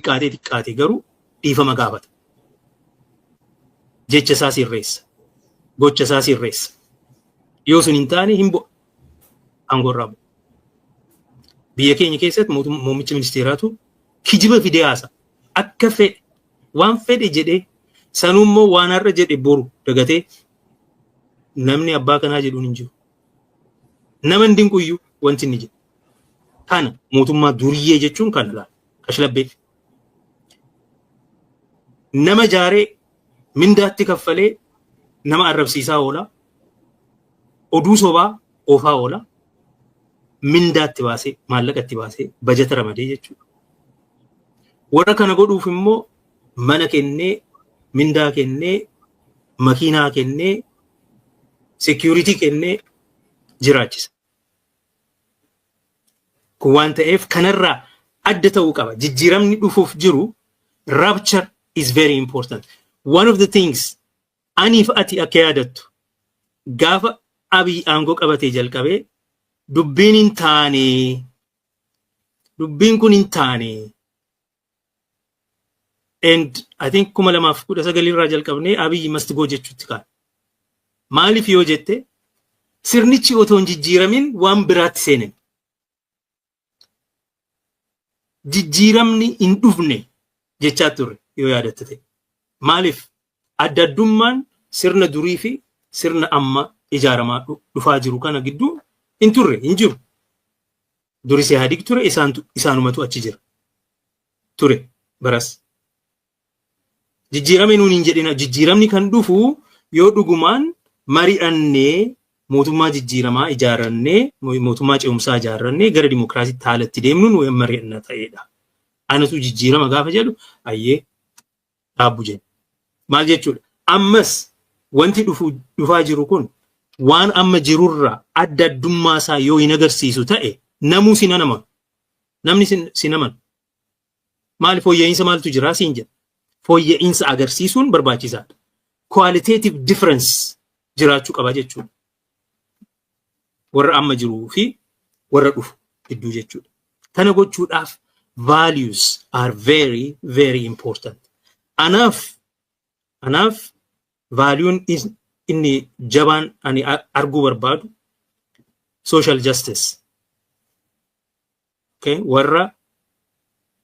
xiqqaatee xiqqaate garuu dhiifama gaafata. Jecha isaa sirreessa. Gocha isaa sirreessa. Yoo sun hin taane hin bu'a. Aangoo irraa bu'a. Biyya keenya keessatti muummicha ministeeraatu kijiba fidee haasa. Akka fedhe waan fedhe jedhee sanuu immoo waan har'a jedhe boru dagatee namni abbaa kanaa jedhuun hin jiru. Nama hin dinquyyuu wanti inni jedhu. Kana mootummaa duriyyee jechuun kana laala. Kashlabbee. Nama jaaree mindaatti kaffalee nama arrabsiisaa oola. Oduu sobaa oofaa oola. Mindaatti baasee maallaqa itti baasee bajata ramadee jechuudha. Warra kana godhuuf immoo mana kennee mindaa kennee makiinaa kennee security kennee jiraachisa. Kun waan ta'eef kanarraa adda ta'uu qaba. Jijjiiramni dhufuuf jiru rupture is very important. One of the things aniif ati akka yaadattu gaafa Abiy aangoo qabatee jalqabee dubbiin hin taane, dubbiin kun hin taane, and I think 2019 irraa jalqabnee Abiy must go jechuutti kaa'e. Maaliif yoo jette, sirnichi otoo hin jijjiiramin waan biraatti seenan. Jijjiiramni hin dhufne jechaa turre yoo yaadatte ta'e. Maaliif adda addummaan sirna durii fi sirna amma ijaaramaa dhufaa jiru kana gidduu hin turre, hin jiru. Duris Ihaadig ture, isaanumatu achi jira ture baras. Jijjiirame nuun hin jedhina, jijjiiramni kan dhufu yoo dhugumaan mari'annee mootummaa jijjiiramaa ijaarrannee, mootummaa ce'umsaa ijaarrannee gara dimokiraasiitti haala itti deemnuun mari'anna ta'edha. Anatu jijjiirama gaafa jedhu ayyee dhaabbu jenna. Maal jechuudha? Ammas wanti dhufaa jiru kun waan amma jirurraa adda addummaa isaa yoo hin agarsiisu ta'e namuu sin amanu. Namni sin amanu. Maali, fooyya'insa maaltu jira siin jedha. Fooyya'insa agarsiisuun barbaachisaadha. Qualitative difference jiraachuu qaba jechuudha. Warra amma jiruu fi warra dhufu gidduu jechuudha. Kana gochuudhaaf values are very, very important. Anaaf valueun inni jabaan ani arguu barbaadu social justice. Okay? Warra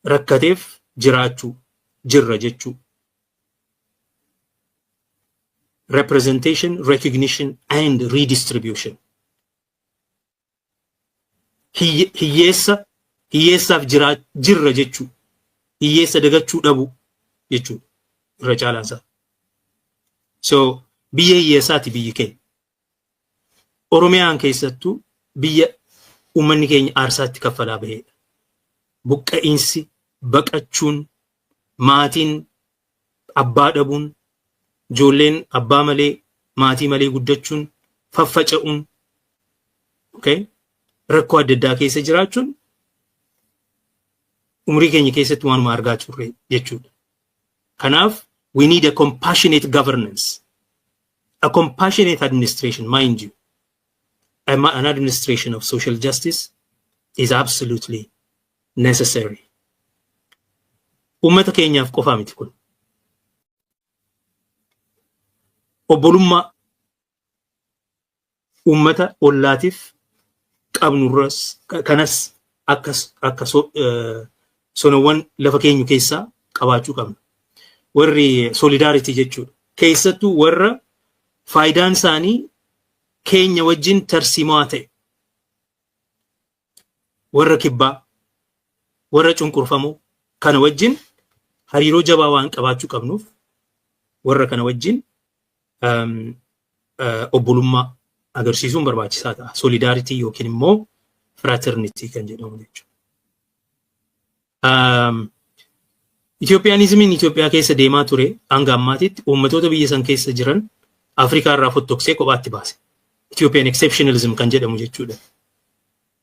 rakkateef jiraachuu, jirra jechuu. Representation, recognition and redistribution. Hiyyeessaaf jirra jechuu. Hiyyeessa dagachuu dhabu jechuudha. Irra caalaan isaa. So biyya hiyyeessaati biyyi keenya. Oromiyaan keessattuu biyya uummanni keenya aarsaatti kaffalaa bahedha. Buqqa'iinsi, baqachuun, maatiin abbaa dhabuun, ijoolleen abbaa malee, maatii malee guddachuun, faffaca'uun, okay? Rakkoo adda addaa keessa jiraachuun umurii keenya keessatti waanuma argaa turre jechuudha. Kanaaf we need a compassionate governance, a compassionate administration, mind you. An administration of social justice is absolutely necessary. Uummata keenyaaf qofaa miti kun. Obbolummaa uummata ollaatiif qabnurras kanas akka sonawwan lafa keenyu keessaa qabaachuu qabna. Warri solidarity jechuudha. Keessattuu warra faayidaan isaanii keenya wajjin tarsiimaa ta'e. Warra kibbaa, warra cunqurfamoo kana wajjin hariiroo jabaa waan qabaachuu qabnuuf warra kana wajjin obbolummaa agarsiisuun barbaachisaa ta'a. Solidarity yookiin immoo fraternity kan jedhamu jechuudha. Itoophiyaanizimiin Itoophiyaa keessa deemaa ture hanga ammaatitti uummatoota biyya san keessa jiran Afrikaa irraa fottoqsee kophaatti baase. Ethiopian exceptionalism kan jedhamu jechuudha.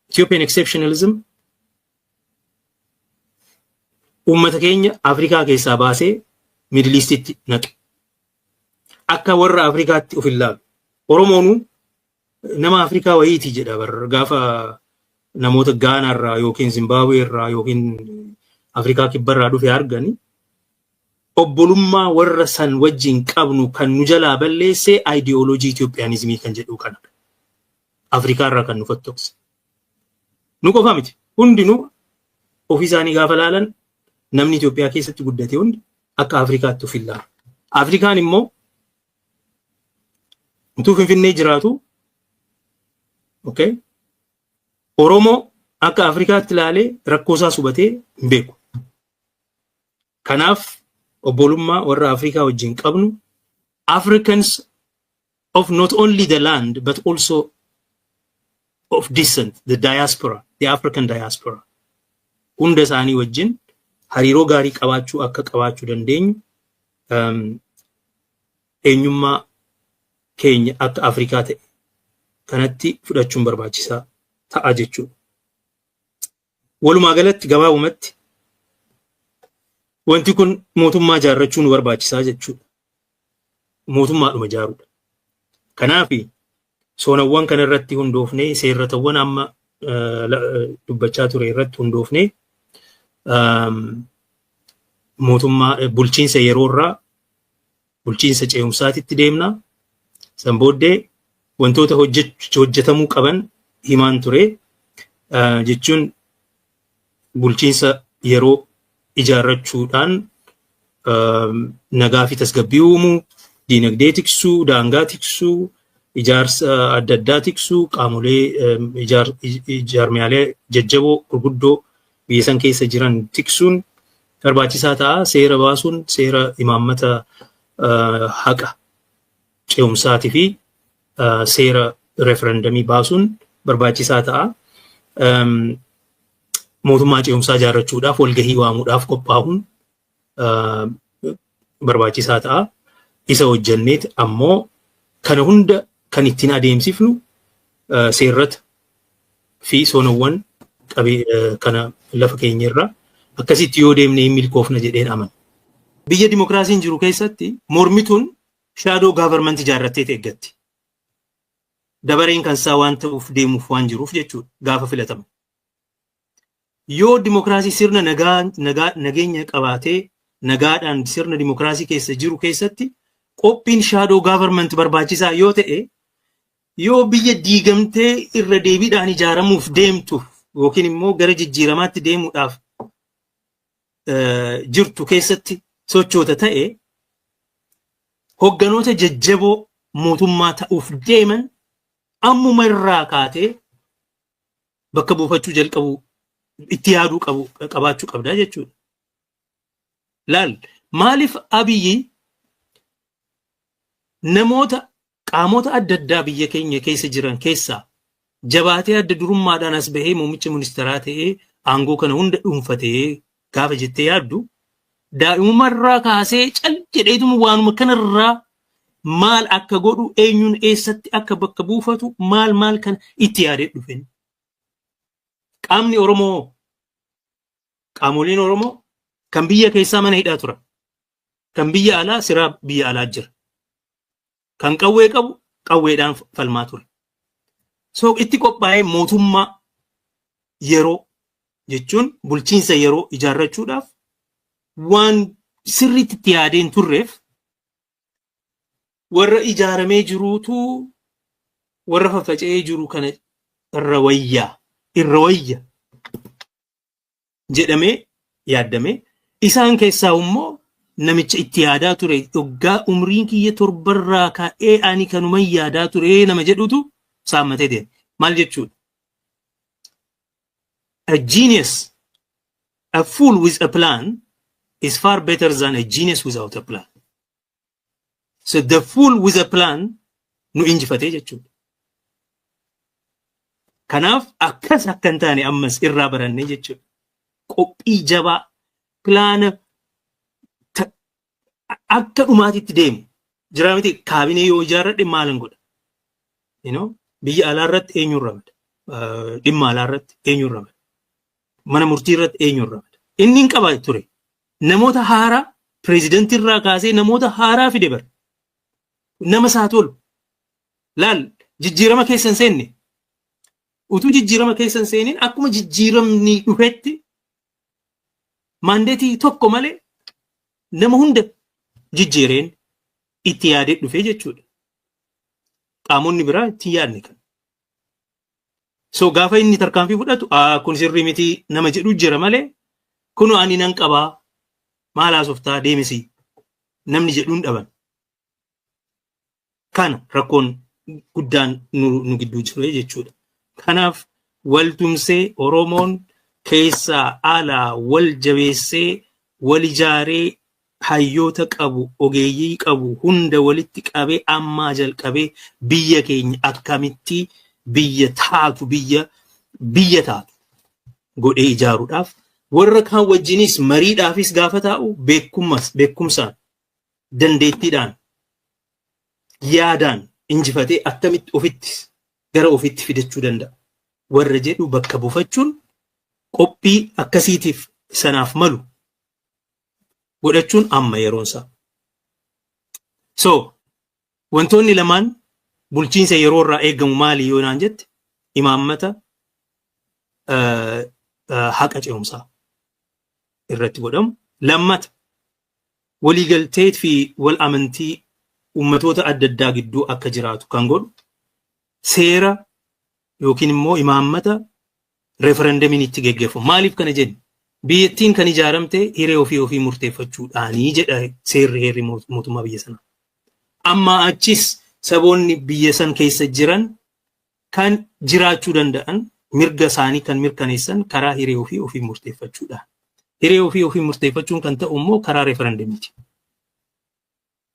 Ethiopian exceptionalism uummata keenya Afrikaa keessaa baasee Middle Eastitti naqe. Akka warra Afrikaatti of hin laalu. Oromoonuu nama Afrikaa wayiiti jedha bar gaafa namoota Gaanaa irraa yookiin Zimbaabuwee irraa yookiin Afrikaa Kibbarraa dhufe argani, obbolummaa warra san wajjin qabnu kan nu jalaa balleesse aayidiyooloojii Itoophiyaanizimii kan jedhu kanadha. Afrikaa irraa kan nu fottoqse. Nu qofa miti. Hundinuu ofii isaanii gaafa laalan, namni Itoophiyaa keessatti guddate hundi akka Afrikaatti of ilaala. Afrikaan immoo utuu Finfinnee jiraatu, okay, Oromoo akka Afrikaatti ilaalee rakkoo isaa hubatee hin beeku. Kanaaf obbolummaa warra Afrikaa wajjin qabnu, Africans of not only the land but also of descent, the diaspora, the African diaspora. Hunda isaanii wajjin hariiroo gaarii qabaachuu akka qabaachuu dandeenyu, eenyummaa keenya akka Afrikaa ta'e kanatti fudhachuun barbaachisaa ta'a jechuudha. Walumaa galatti, gabaabumatti, wanti kun mootummaa ijaarrachuu nu barbaachisaa jechuudha. Mootummaadhuma ijaaruudha. Kanaaf soonawwan kana irratti hundoofnee, seerratawwan amma dubbachaa ture irratti hundoofnee, mootummaa bulchiinsa yeroo irraa bulchiinsa ce'umsaatitti deemna. San booddee wantoota hojjetamuu qaban himaan ture, jechuun bulchiinsa yeroo ijaarrachuudhaan nagaa fi tasgabbii uumuu, diinagdee tiksuu, daangaa tiksuu, ijaarsa adda addaa tiksuu, qaamolee ijaarmiyaalee jajjaboo gurguddoo biyya san keessa jiran tiksuun barbaachisaa ta'a. Seera baasuun, seera imaammata haqa ce'umsaatii fi seera referendamii baasuun barbaachisaa ta'a. Mootummaa ce'umsaa ijaarrachuudhaaf walgahii waamuudhaaf qophaa'uun barbaachisaa ta'a. Isa hojjenneet ammoo kana hunda kan ittiin adeemsifnu seerrata fi soonawwan kana lafa keenyarra akkasitti yoo deemne hin milkoofna jedheen amana. Biyya dimokiraasiin jiru keessatti mormituun shadow government ijaarrattee eeggatti. Dabareen kan isaa waan ta'uuf deemuuf waan jiruuf jechuudha gaafa filatamu. Yoo dimokiraasii sirna nagaa nageenya qabaatee nagaadhaan sirna dimokiraasii keessa jiru keessatti qophiin shadow government barbaachisaa yoo ta'e, yoo biyya diigamtee irra deebiidhaan ijaaramuuf deemtu yookiin immoo gara jijjiiramaatti deemuudhaaf jirtu keessatti sochoota ta'e, hogganoota jajjaboo mootummaa ta'uuf deeman ammuma irraa kaatee bakka buufachuu jalqabu, itti yaaduu qabu qabaachuu qabdaa jechuudha. Laal, maaliif Abiyyi namoota qaamota adda addaa biyya keenya keessa jiran keessaa jabaatee adda durummaadhaan as bahee muummicha ministeeraa ta'ee aangoo kana hunda dhuunfatee gaafa jettee yaaddu, daa'imumarraa kaasee cal jedheetuma waanuma kanarraa maal akka godhu, eenyuun eessatti akka bakka buufatu, maal maal kana itti yaadee dhufe. Qaamni Oromoo, qaamoleen Oromoo kan biyya keessaa mana hidhaa turan. Kan biyya alaa siraa biyya alaa jira. Kan qawwee qabu qawweedhaan falmaa ture. So itti qophaa'ee mootummaa yeroo, jechuun bulchiinsa yeroo ijaarrachuudhaaf waan sirriitti itti yaadeen turreef, warra ijaaramee jiruutu warra faffaca'ee jiru kana irra wayya jedhamee yaaddame. Isaan keessaa immoo namicha itti yaadaa ture, "Waggaa umriin kiyya 7rraa ka'ee ani kanuman yaadaa ture" nama jedhutu saammatee deema. Maal jechuudha? A genius, a fool with a plan is far better than a genius without a plan. So the fool with a plan nu injifatee jechuudha. Kanaaf akkas akka hin taane ammas irraa barannee jechuudha. Qophii jabaa, pilaana akka dhumaatitti deemu. Jira miti, kaabinee yoo ijaarradhe maalan godha? Biyya alaa irratti eenyuun ramada? Dhimma alaa irratti eenyuun ramada? Mana murtii irratti eenyuun ramada? Inni hin qaba ture. Namoota haaraa, pireezidantii irraa kaasee namoota haaraa fide bara. Nama isaa tolu. Laal, jijjiirama keessa hin seenne. Utuu jijjiirama keessa hin seenin, akkuma jijjiiramni dhufetti Mandate tokko malee nama hunda jijjiireen itti yaadee dhufee jechuudha. Qaamonni biraa itti yaadne kan. So gaafa inni tarkaanfii fudhatu, "Kun sirrii miti," nama jedhu jira malee, "Kun ani nan qabaa, maal haasoftaa, deemisi," namni jedhuun dhaban. Kana rakkoon guddaan nu gidduu jiru jechuudha. Kanaaf waltumsee Oromoon keessaa alaa wal jabeessee, wal ijaaree, hayyoota qabu, ogeeyyii qabu hunda walitti qabee, ammaa jalqabee biyya keenya akkamitti biyya taatu, biyya taatu godhee ijaaruudhaaf, warra kaan wajjinis mariidhaafis gaafa taa'u, beekumsaan, dandeettiidhaan, yaadaan injifatee akkamitti ofitti gara ofitti fidachuu danda'a warra jedhu bakka buufachuun, qophii akkasiitiif sanaaf malu godhachuun amma yeroonsaa. So wantoonni lamaan bulchiinsa yeroo irraa eegamu maali yoo naan jette, imaammata haqa ce'umsaa irratti godhamu. Lammata, waliigaltee fi wal amantii ummatoota adda addaa gidduu akka jiraatu kan godhu seera yookiin immoo imaammata referendumiin itti geggeeffamu. Maaliif kana jenni? Biyyattiin kan ijaaramte hiree ofii ofii murteeffachuudhaanii jedha seerri heerri mootummaa biyya sanaa. Amma achis saboonni biyya san keessa jiran kan jiraachuu danda'an, mirga isaanii kan mirkaneessan karaa hiree ofii ofii murteeffachuudhaan. Hiree ofii ofii murteeffachuun kan ta'u immoo karaa referendumiiti.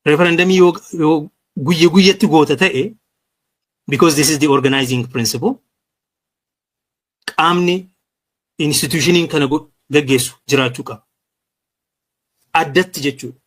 Referendumii yoo guyya guyyatti goota ta'e, because this is the organizing principle, qaamni institutioniin kana gaggeessu jiraachuu qaba. Addatti jechuudha.